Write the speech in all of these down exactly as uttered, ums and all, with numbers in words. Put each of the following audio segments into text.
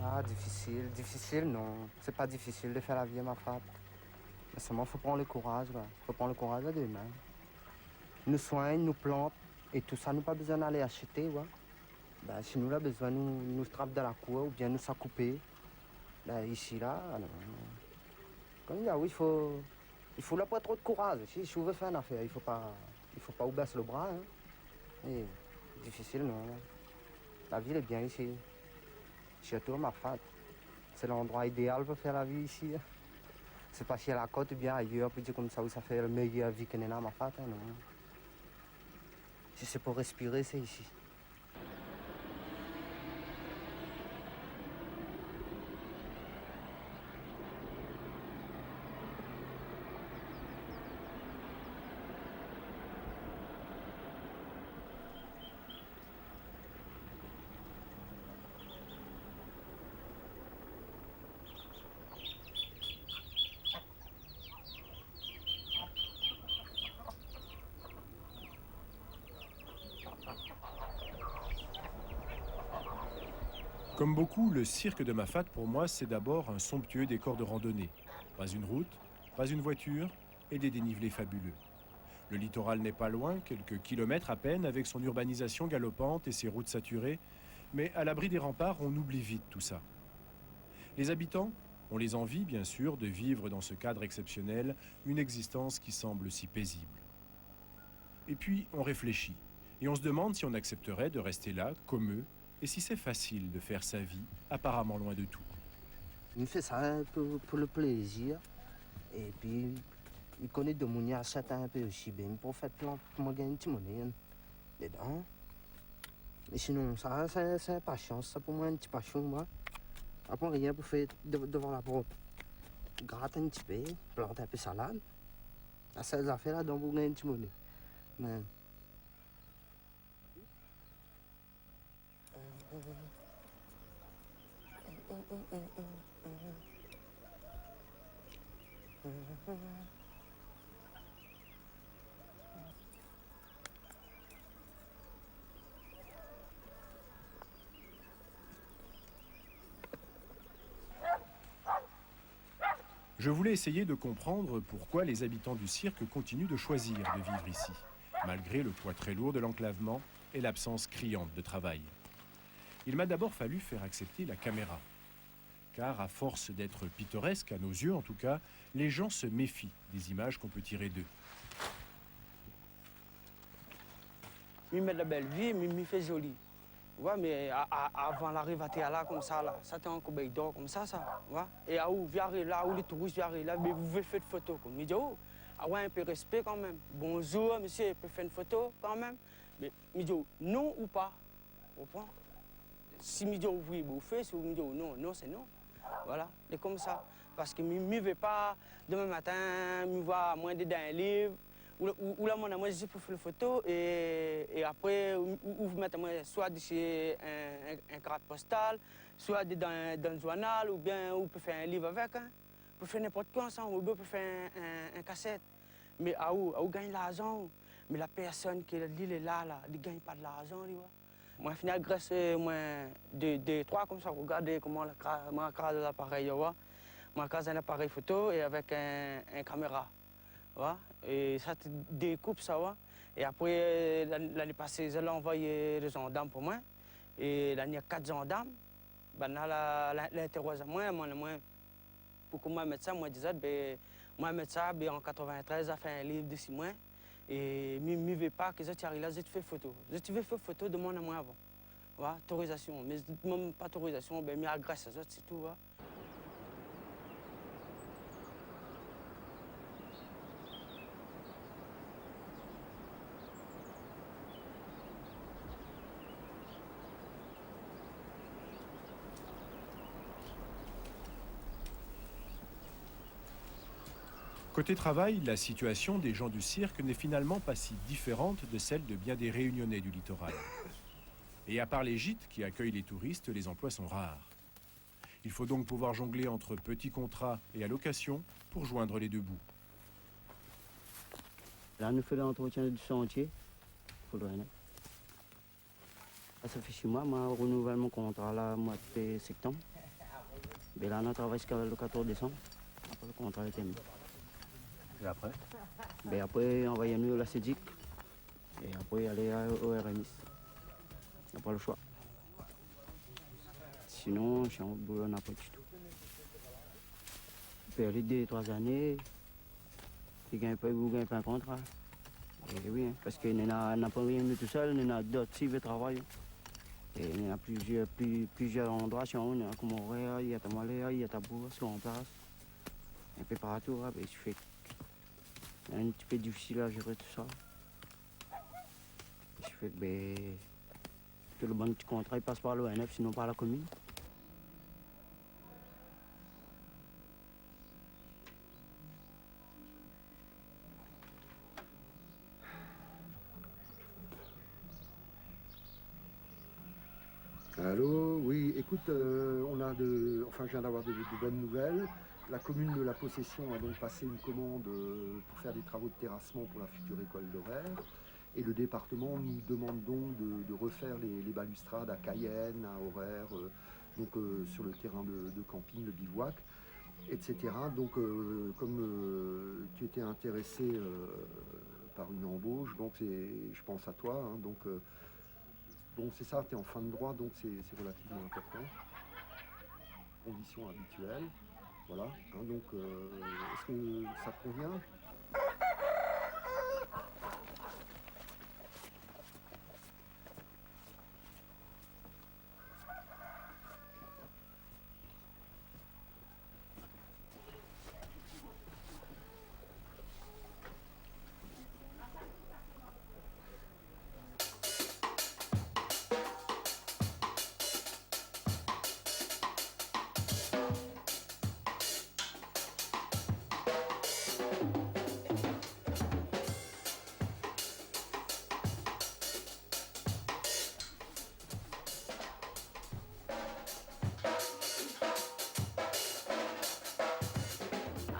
Ah, difisil, difisil, non. Sé pa difisil de fé la vi a Mafate. Mé solman, fo pran le kouraz, koi. Fo pran le kouraz a dé min. Nou soign, nou plant, é tousa, nou pa bezoin alé ashté, koi. Bin, si nou la bezoin, nou, nou trap dan la kour, oubien nou sa koupé. Bin, isi la, non. Konm i di, oui, fo, i fo la pa tro de kouraz. Si, si ou vé fé in afèr, i fo pa, i fo pa ou bès le bra, in. É difisil, non. La vi lé bien isi. Sirtou Mafate. Sé landroi idéal pou fé la vi isi, in. Sé pa si a la kot oubien ayèr, pou dir konmsa, ou sa fé le méyèr vi ke néna Mafate, in, non. Si sé pou respiré, sé isi. Comme beaucoup, le cirque de Mafate, pour moi, c'est d'abord un somptueux décor de randonnée. Pas une route, pas une voiture et des dénivelés fabuleux. Le littoral n'est pas loin, quelques kilomètres à peine, avec son urbanisation galopante et ses routes saturées, mais à l'abri des remparts, on oublie vite tout ça. Les habitants ont les envies, bien sûr, de vivre dans ce cadre exceptionnel une existence qui semble si paisible. Et puis, on réfléchit, et on se demande si on accepterait de rester là, comme eux, et si c'est facile de faire sa vie, apparemment loin de tout. Mi fé sa pou, pou le plézir. Épi, mi koné demoun i ashèt in pé osi, bin, pou fé plant, pou moin gingn in ti moné, in, dedan. Mé sinon, sa, sé, sé in pasion, sa pou moin in ti pasion, moin. Apré, rien pou fé de-, devan la port. Grat in ti pé, plant in pé salad. Sa, sé zafèr ladan pou gingn in ti moné. Mé Je voulais essayer de comprendre pourquoi les habitants du cirque continuent de choisir de vivre ici, malgré le poids très lourd de l'enclavement et l'absence criante de travail. Il m'a d'abord fallu faire accepter la caméra. Car à force d'être pittoresque, à nos yeux en tout cas, les gens se méfient des images qu'on peut tirer d'eux. Mi mèt la bèl vi, mi, mi fé zoli. Ou oi, mé a, a, avan lariv atèr la, konmsa la, sa té ankor bèy dor konmsa, sa, ou oi. É aou, vi ariv la, ou lé tourist, vi ariv la, mé ou vé fé foto, koi. Mi di, o, avoir in pé rèspé kanmèm. Bonzour, mésyé, pé fé in foto kanmèm. Mé mi di, non ou pa. Ou konpran ? Si mi di ou oui, bin ou fé, si mi di ou non, non, sé non. Voilà, lé konmsa. Parske mi, mi vé pa, domin matin, mi voi amoin dedan in liv, ou, ou, ou la mèt amoin zis pou fé le foto, é, é apré, ou, ou, ou mèt amoin soi dési in, in, in kart postal, soi dedan, dan in zournal, oubien ou pé fé in liv avèk, in. Ou pé fé ninport koi ansanm, oubien ou pé fé in, in, in kasèt. Mé aou, aou gingn larzan, mé la pèrsone ke li lé la, la, li gingn pa de larzan, li, ou oi. Moin fini agrès, eu, moin, dé, dé, troi konmsa, regard koman la kra-, moin la kraz laparèy, ou oi. Moin la kraz in aparèy foto é avèk in, in kaméra, ou oi. É sa té dé koup, sa, ou oi. É apré, eu, lan-, lané pasé, zot la anvoy, eu, lé zandarm pou moin. É la ni kat zandarm. Banna la, la, la intéroz amoin, moin, moin, poukosa moin mèt sa, moin di azot, bin, moin mèt sa, bin, an katrovin-trèz, la fé in liv dési moin. É mi, mi vé pa ke zot i ariv la, zot i fé foto. Zot i vé fé foto, domann amoin avan. Ou oi, otorizasion. Mé zot i domann pa otorizasion, bin, mi agrès azot, sé tou, ou oi. Côté travail, la situation des gens du cirque n'est finalement pas si différente de celle de bien des Réunionnais du littoral. Et à part les gîtes qui accueillent les touristes, les emplois sont rares. Il faut donc pouvoir jongler entre petits contrats et allocations pour joindre les deux bouts. La, nou fé lantretien di shantié. Fo drèn. Sa fé sis moi, moin la renouvèl mon kontra la, moi de sèktanm. Bin la, nou travay ziska lo katorz désanm. Apré, lo kontra lé tèrminé. É apré ? Bin apré, anvoy anou la SEDIC. É apré, alé a, o RMIS. Na pa lo shoi. Sinon, si on boulot, na pa ditou. Pèrd dé, troi zané, i gingn pa, ou gingn pa in kontra. É oui, in, parske néna, na pa rien nou tousèl, néna dot osi i vé travay. É néna plizièr, pli-, plizièr landroi, si on, néna Komoré, néna Tamalé, néna Tabour, Gran Plas. In pé partou, in, bin, i fé in ti pé difisil a zéré tousa. I fé ke, bin, tout lo bann ti kontra i pas par l'ONF, sinon par la komine. Allô, oui, écoute, euh, on a de, enfin, je viens d'avoir de, de bonnes nouvelles. La commune de La Possession a donc passé une commande, euh, pour faire des travaux de terrassement pour la future école d'horaire. Et le département nous demande donc de, de refaire les, les balustrades à Cayenne, à Horaire, euh, donc, euh, sur le terrain de, de camping, le bivouac, et cetera. Donc, euh, comme, euh, tu étais intéressé, euh, par une embauche, donc c'est, je pense à toi, hein, donc, euh, bon, c'est ça, t'es en fin de droit, donc c'est, c'est relativement important. Conditions habituelles, voilà, hein, donc, euh, est-ce que ça te convient ?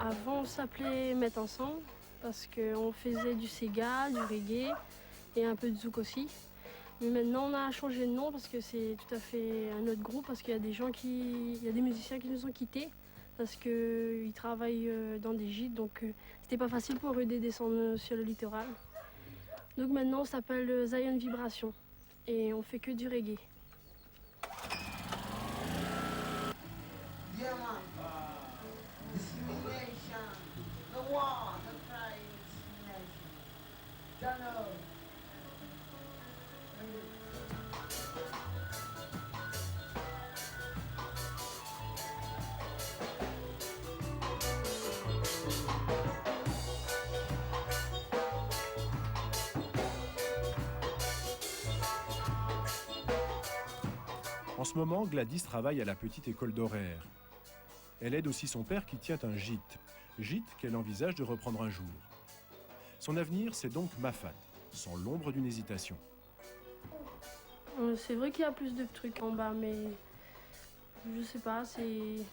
Avan, i apèl Mèt Ansanm, parske i fé du séga, du reggae é in pé de zouk osi. Mé mintnan, nou la shanj de nom parske sé tout a fé in ot group, parske na dé zan ki, na dé mizisien ki nou la kité, parske i travay, euh, dan dé jit, donk, euh, sété pa fasil pou redésann, euh, sur le litoral. Donk mintnan, i apèl, euh, Zion Vibration. É i fé ke du reggae. Yeah, man. Discrimination. No war, no crime, discrimination. Don't know. En ce moment, Gladys travaille à la petite école d'horaire. Elle aide aussi son père qui tient un gîte. Gîte qu'elle envisage de reprendre un jour. Son avenir, c'est donc Mafate, sans l'ombre d'une hésitation. Euh, c'est vrai qu'il y a plus de trucs en bas, mais je sais pas, c'est,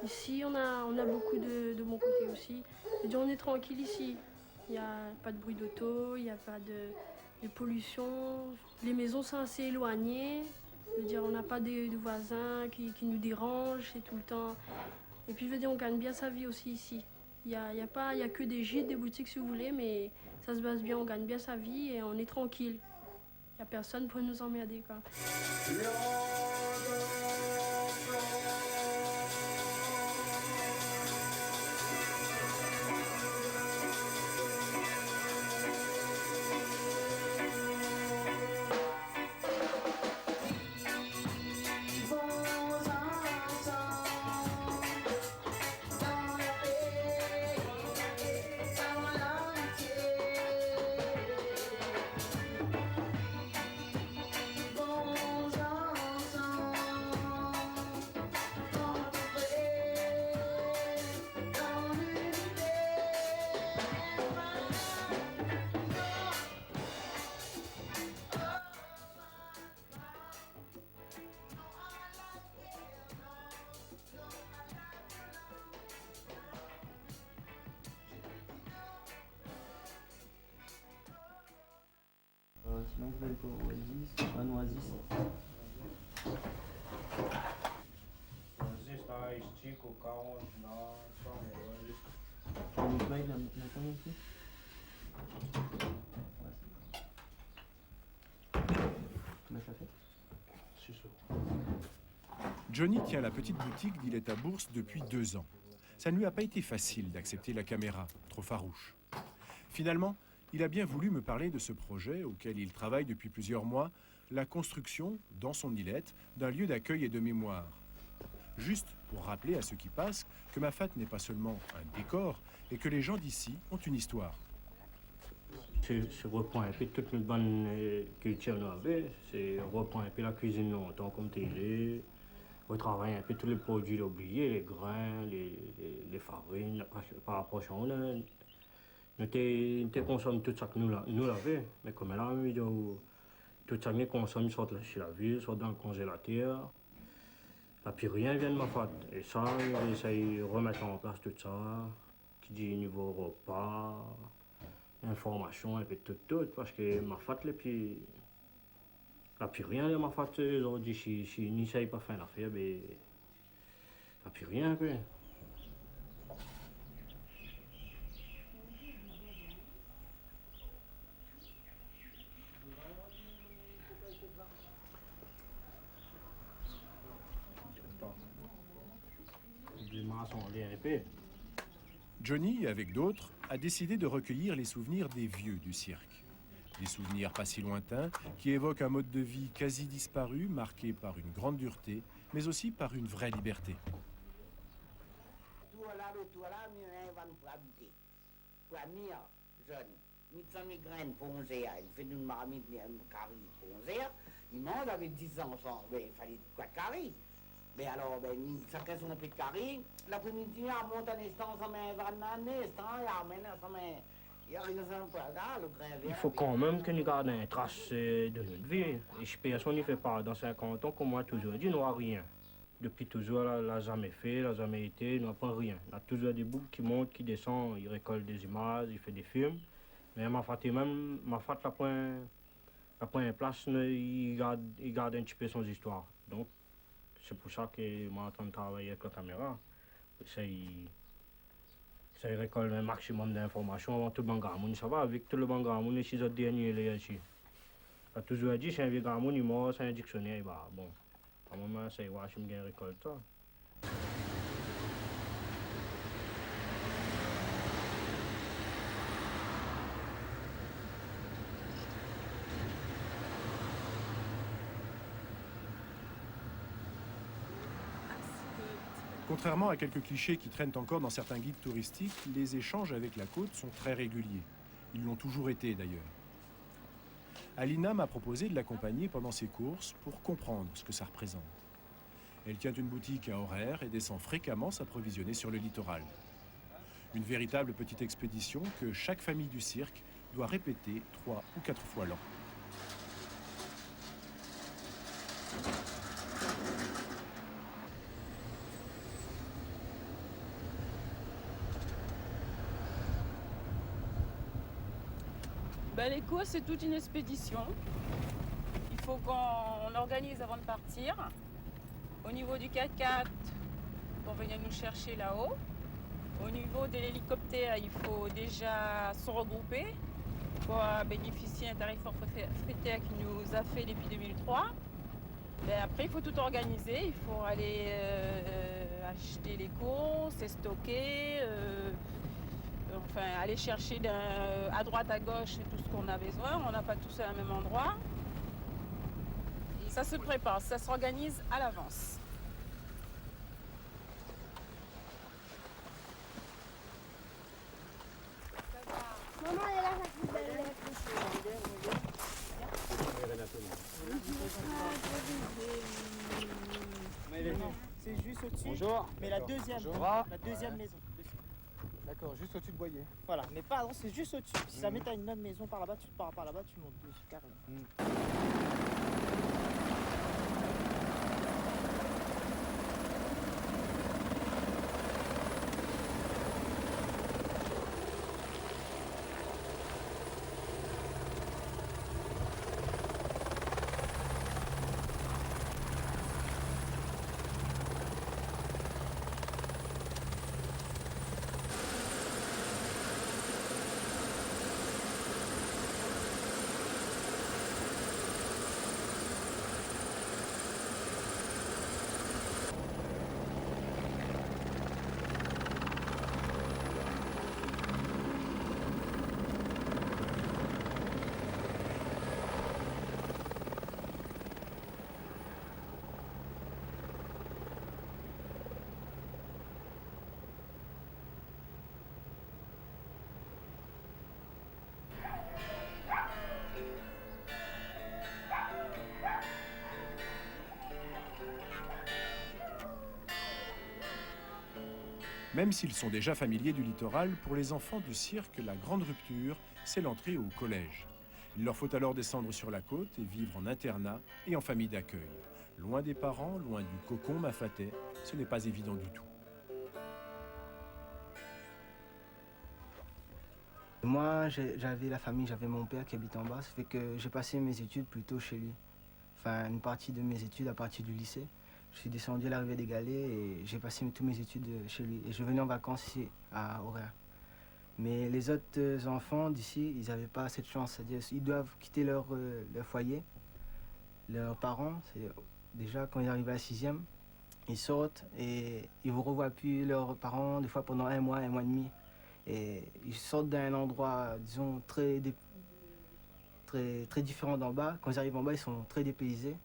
ici, on a, on a beaucoup de, de bons côtés aussi. Je veux dire, on est tranquille ici. Il y a pas de bruit d'auto, il y a pas de, de pollution. Les maisons sont assez éloignées. Je veux dire, on n'a pas de, de voisins qui, qui nous dérangent, c'est tout le temps. Et puis, je veux dire, on gagne bien sa vie aussi ici. Il y a, il y a pas, il y a que des gîtes, des boutiques si vous voulez, mais ça se passe bien, on gagne bien sa vie et on est tranquille. Il y a personne pour nous emmerder, quoi. Euh, sinon, vous pouvez le pour Oasis, un Oasis. Oasis, t'as Ice tea, coca, orange, non, ça, on va juste... On nettoie la, la poêle aussi ? Ouais, c'est bon. Comment ça fait ? C'est chaud. Johnny tient la petite boutique d'Îlette à Bourse depuis deux ans. Ça ne lui a pas été facile d'accepter la caméra, trop farouche. Finalement, il a bien voulu me parler de ce projet auquel il travaille depuis plusieurs mois, la construction, dans son Îlette, d'un lieu d'accueil et de mémoire. Juste pour rappeler à ceux qui passent que Mafate n'est pas seulement un décor et que les gens d'ici ont une histoire. Sé, sé repran in pé tout nout bann, euh, kiltir nou lavé, sé repran in pé la kuizine lontan konm té lé, retravay in pé tout lé produi oublié, lé grin, lé, lé, lé farine, la pa-, pa rapros anou, la. Nou té, nou té konsom tout sak nou la, nou lavé, mé koméla, mi di aou, tout sak nou konsom, i sort la, si la vil, sort dan konzélatèr. La pi rien i vien Mafate. É sa, nou éséy remèt an plas tout sa, ki di nivo repa, informasion, in pé tout, tout, parske Mafate lé pi La pi rien, la, Mafate, zordi, si, si ni sa i pa fé in afèr, bé, la pi rien, koi. Di mason, lé in pé. Johnny, avec d'autres, a décidé de recueillir les souvenirs des vieux du cirque. Des souvenirs pas si lointains, qui évoquent un mode de vie quasi disparu, marqué par une grande dureté, mais aussi par une vraie liberté. Tout la, tout la, mi, in vann pou abité. Pou amir, Johnny. Mi désann mi grin pou onz èr, li fé nout marmit, mi, in kari pou onz èr, li manz avèk diz zanfan, bin, i falé dé boit kari. Bin alor, bin, ni, shakinn son pé kari. Laprémidi, la mont an éstan, sa mèm, vann an éstan, la amenn, sa mèm, i ariv, sa mèm, voilà, lo grin vèr. I fo kan mèm ke nou gard in tras, euh, de nout vi. É si pèrsone i fé pa dan sinkant an, konm moin la touzour di, nou nora rien. Dopi touzour, la, la zamé fé, la zamé été, nou aprann rien. Na touzour dé boug ki mont, ki désann, i rékolt dé zimaz, i fé dé film. Mé Mafate mèm, Mafate la poin, la poin in plas, mé i gard, i gard in ti pé son zistoir. Donk, sé pou sa ke moin antrin travay avèk la kaméra. Éséy, éséy rékolt in maksimòm d'informasion avan tout bann gramoun i sava, vi ke tout lo bann gramoun isi, zot dèrnié lèr isi. La touzour di, si in vié gramoun i mor, sa in diksionèr i va, bon. Amoin, moin, sa i oi, si mi gingn rékolt sa. Contrairement à quelques clichés qui traînent encore dans certains guides touristiques, les échanges avec la côte sont très réguliers. Ils l'ont toujours été, d'ailleurs. Alina m'a proposé de l'accompagner pendant ses courses pour comprendre ce que ça représente. Elle tient une boutique à Aurère et descend fréquemment s'approvisionner sur le littoral. Une véritable petite expédition que chaque famille du cirque doit répéter trois ou quatre fois l'an. Ben, les courses, c'est toute une expédition. Il faut qu'on organise avant de partir. Au niveau du quatre-quatre, pour venir nous chercher là-haut. Au niveau de l'hélicoptère, il faut déjà se regrouper pour, euh, bénéficier d'un tarif forfaitaire qui nous a fait depuis deux mille trois. Ben, après, il faut tout organiser. Il faut aller, euh, acheter les courses, les stocker, euh, enfin, aller chercher d'un, à droite, à gauche, tout ce qu'on a besoin. On n'a pas tout ça au même endroit. Et ça se prépare, ça s'organise à l'avance. Maman, elle est là, la poubelle. C'est juste au-dessus. Bonjour. Mais la deuxième, la deuxième maison. D'accord, juste au-dessus de Boyer. Voilà, mais pardon, c'est juste au-dessus. Si jamais t'as une autre maison par là-bas, tu pars par là-bas, tu montes dessus, carrément. Même s'ils sont déjà familiers du littoral, pour les enfants du cirque, la grande rupture, c'est l'entrée au collège. Il leur faut alors descendre sur la côte et vivre en internat et en famille d'accueil. Loin des parents, loin du cocon mafatais, ce n'est pas évident du tout. Moi, j'ai, j'avais la famille, j'avais mon père qui habite en bas, ça fait que j'ai passé mes études plutôt chez lui. Enfin, une partie de mes études à partir du lycée. Je suis descendu à la Rivière des Galets et j'ai passé tous mes études, euh, chez lui. Et je venais en vacances ici, à Auray. Mais les autres, euh, enfants d'ici, ils avaient pas cette chance. C'est-à-dire, ils doivent quitter leur, euh, leur foyer, leurs parents. C'est, déjà, quand ils arrivent à la sixième, ils sortent et ils ne revoient plus leurs parents, des fois pendant un mois, un mois et demi. Et ils sortent d'un endroit, disons, très dé-, très, très différent d'en bas. Quand ils arrivent en bas, ils sont très dépaysés.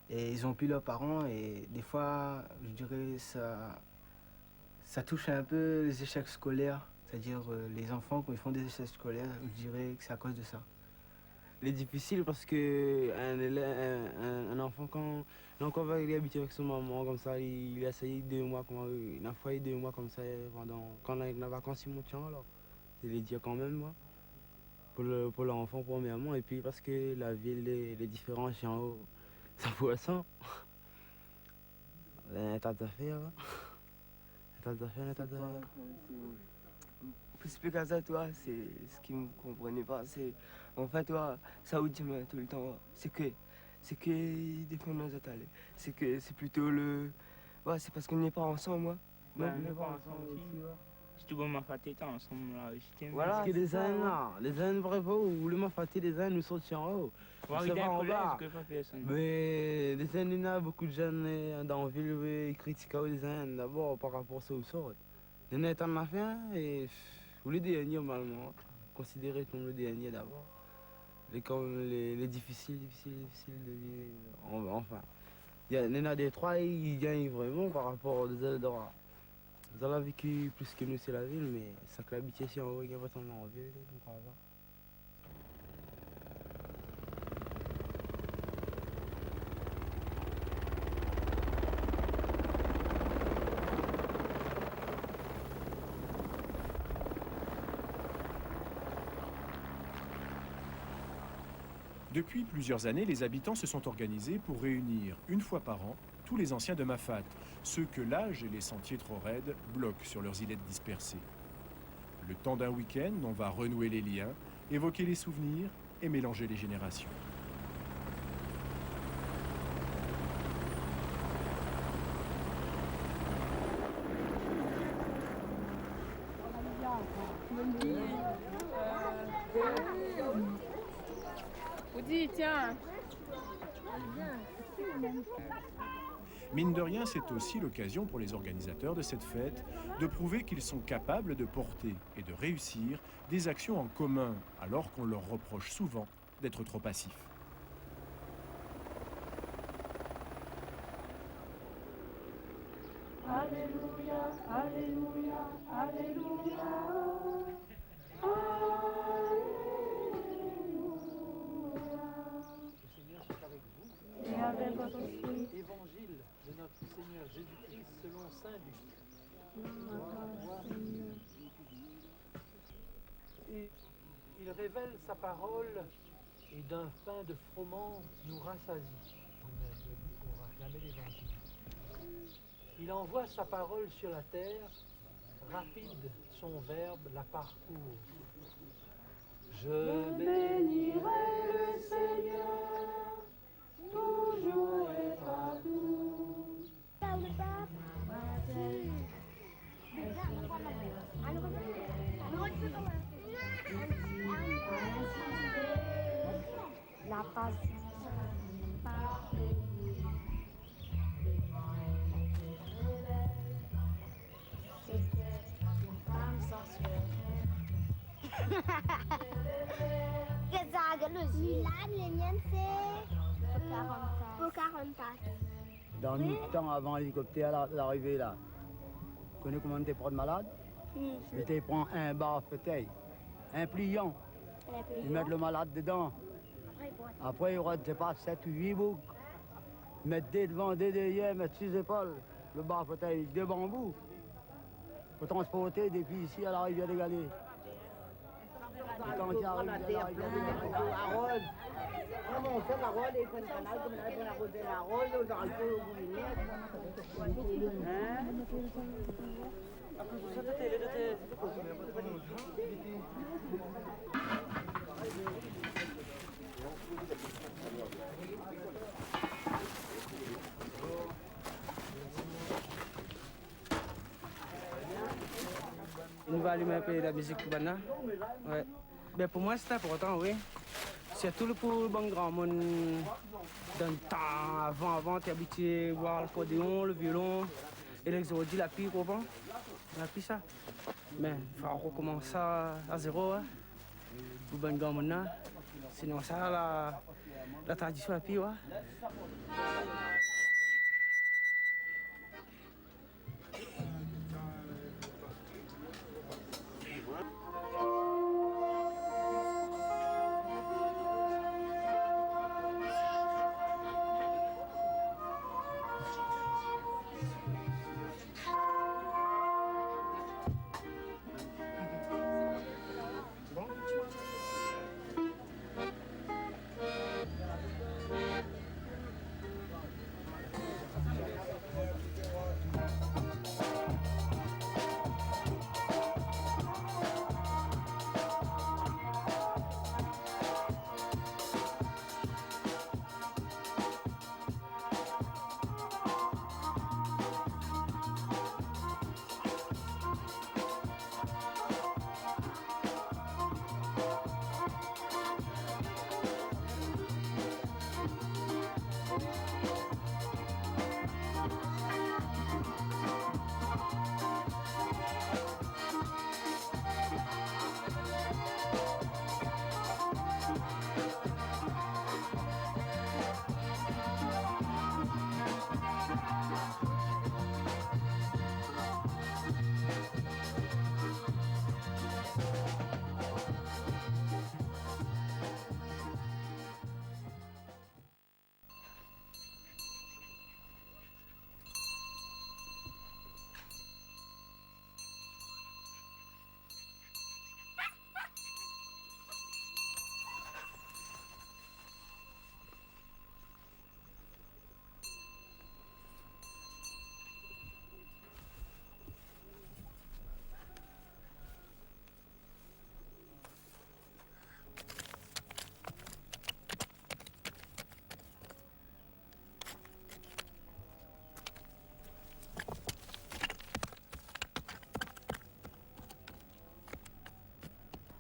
Et ils ont plus leurs parents. Et des fois, je dirais, ça, ça touche un peu les échecs scolaires. C'est-à-dire, euh, les enfants, quand ils font des échecs scolaires, je dirais que c'est à cause de ça. Lé difisil parske in élèv, in, in, in anfan, kan li ankor va, li abit avèk son momon konmsa, li, li éséy dé moi, koman, in foi dé moi konmsa, pandan, kan na, na vakans, li mont an alor. Sé lé dir kanmèm, moin. Pou le, pou lanfan, premyèrman, épi parske la vi, lé, lé diféran isi anlèr, sa pou asan. Lé in ta zafèr, in. In ta zafèr, in ta zafèr. Pou ésplik azot, toi, sé sak mi konpran pa, sé, anfin, toi, sa ou di amoin toultan, sé ke, sé ke i défann azot alé. Sé ke sé plito le, ouais, sé parske nou lé pa ansanm, ouais. Bin, nou lé pa ansanm osi, ouais. Sirtou bann mafaté, té ansanm la, jistim. Voilà, sé sa, ouais. Parske lé zèn la, lé zèn, vré, ou lé mafaté, lé zèn, nou sort an-o. Ou ariv dan in kolèz, ou koné pa pèrsone. Mé lé zèn, néna bonpé de zèn, euh, dan la vil, oui, i kritik aou, lé zèn, dabor, par rapor a sa ou sort. Néna in tan la fin, é, pff, ou lé dèrnié, normalman, konsidéré konm le dèrnié dabor. Lé kanmèm, lé, lé difisil, difisil, difisil de viv, an-, anfin. Néna, néna dé troi, i, i gingn vréman par rapor a dé zèt doi. Zot la véki plis ke nou, sé la vil, mé sak la abitié isi anlèr, i gingn pa tann la vil, donk, voilà. Depuis plusieurs années, les habitants se sont organisés pour réunir, une fois par an, tous les anciens de Mafate, ceux que l'âge et les sentiers trop raides bloquent sur leurs îlettes dispersées. Le temps d'un week-end, on va renouer les liens, évoquer les souvenirs et mélanger les générations. Ou di, tiens. Mine de rien, c'est aussi l'occasion pour les organisateurs de cette fête de prouver qu'ils sont capables de porter et de réussir des actions en commun, alors qu'on leur reproche souvent d'être trop passifs. Alléluia, alléluia, alléluia. Le Seigneur soit avec vous. Et avec votre esprit. Évangile de notre Seigneur Jésus-Christ selon saint Luc. Gloire à toi, Seigneur. Et il révèle sa parole et d'un pain de froment nous rassasie. On a de, pour acclamer l'Évangile. Il envoie sa parole sur la terre, rapide son verbe la parcourt. Je bénirai le Seigneur, toujours et partout. La passion. Femme sensuelle. Milan, le mien, c'est, euh, Pocahontas. Pocahontas. Dan nout tan, avan lélikoptèr la, larivé la, koné koman nou té pran malad ? Hmm. Nou té pran in bar fotèy, in plian. In plian. I mèt le malad dedan. Apré, i rod, sé pa, sèt ou uit boug. Mèt dé devan, dé dèryèr, mèt si zépol. Le bar fotèy de banbou. Fo transporté dopi isi a la Rivièr dé Galé. É kan i ariv a la Rivièr dé Galé, aroz. Koman i fé aroz, i pran kanal, koman i fé aroz, aroz, zariko, lo gouminé. Hin ? Nou va alim in pé la mizik pou banna. Wé. Bin, pou moin, sé inportan, wi. Sirtou pou bann gramoun dan tan, avan, avan, té abitié boir lakordéon, lo violon, é lé zordi la pi, konpran ? La pi sa. Mé fo rokomans sa a zéro, in. Pou bann gramoun la. Sinon sa, la, la tradision la pi, wé.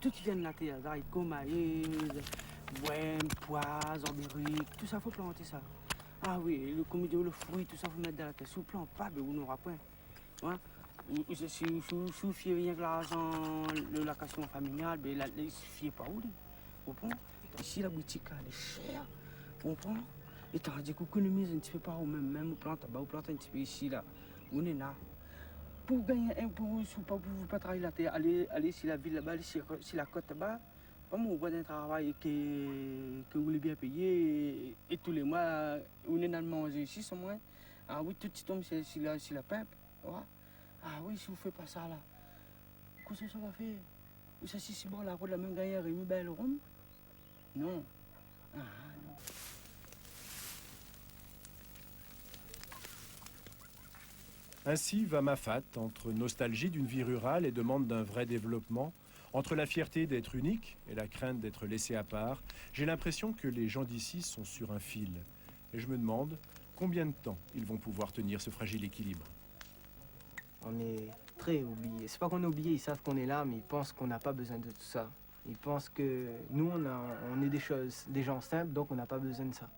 Tout i vien la tèr, zariko, maï, bwèm, pwa, zanberik, tousa fo planté sa. A wi, lo, komi di, lo frui, tousa fo mèt dan la tèr. Si ou plant pa, bin ou nora pwin. Wé. Ou, ou, si, si, si, si ou fié rienk larzan, lo, lokasion familial, bin la, la, i sifi pa ou, li. Ou konpran ? Isi, la boutik la, lé shèr. Ou konpran ? É tandi k'ou ékonomiz in ti pé par ou mèm, mèm ou plant, ba ou plant in ti pé isi la. Ou néna. Pou gingn in, pou, si ou pa, pou pa travay la tèr, alé, alé si la vil laba, alé si, si la kot laba. Koman ou gingn in travay ke, ke ou lé bien péyé, é, é tou lé moi, ou néna manzé isi, san moin. A wi, tout i tonm si, si la, si la pimp. Wé. A wi, si ou fé pa sa la, kosa sa va fé ? Ou sa si, si bor la rod la, mèm gingn in rémi bèl ronm ? Non. A non. Ainsi va Mafate, entre nostalgie d'une vie rurale et demande d'un vrai développement, entre la fierté d'être unique et la crainte d'être laissé à part. J'ai l'impression que les gens d'ici sont sur un fil. Et je me demande combien de temps ils vont pouvoir tenir ce fragile équilibre. On est très oubliés. C'est pas qu'on est oubliés, ils savent qu'on est là, mais ils pensent qu'on n'a pas besoin de tout ça. Ils pensent que nous, on a, on est des choses, des gens simples, donc on n'a pas besoin de ça.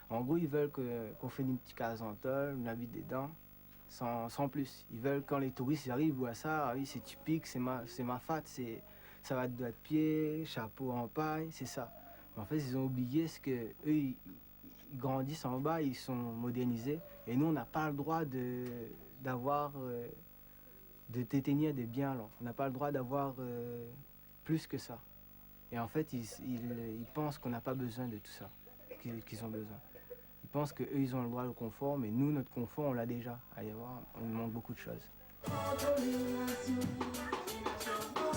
En gros, ils veulent que, qu'on fait une petite case en tôle, on habite dedans, sans, sans plus. Ils veulent, quand les touristes, ils arrivent, ils voient ça, ah oui, c'est typique, c'est Ma-, c'est Mafate, c'est, ça va de doigts de pied, chapeau en paille, c'est ça. Mais en fait, ils ont oublié ce que eux, ils, ils grandissent en bas, ils sont modernisés, et nous, on n'a pas le droit de, d'avoir, euh, de détenir des biens, là. On n'a pas le droit d'avoir, euh, plus que ça. Et en fait, ils, ils, ils pensent qu'on n'a pas besoin de tout ça, qu'ils, qu'ils ont besoin. Ils pensent que eux, ils ont le droit au confort, mais nous, notre confort, on l'a déjà. Allez voir, on manque beaucoup de choses. Kontrol nasion, nasion.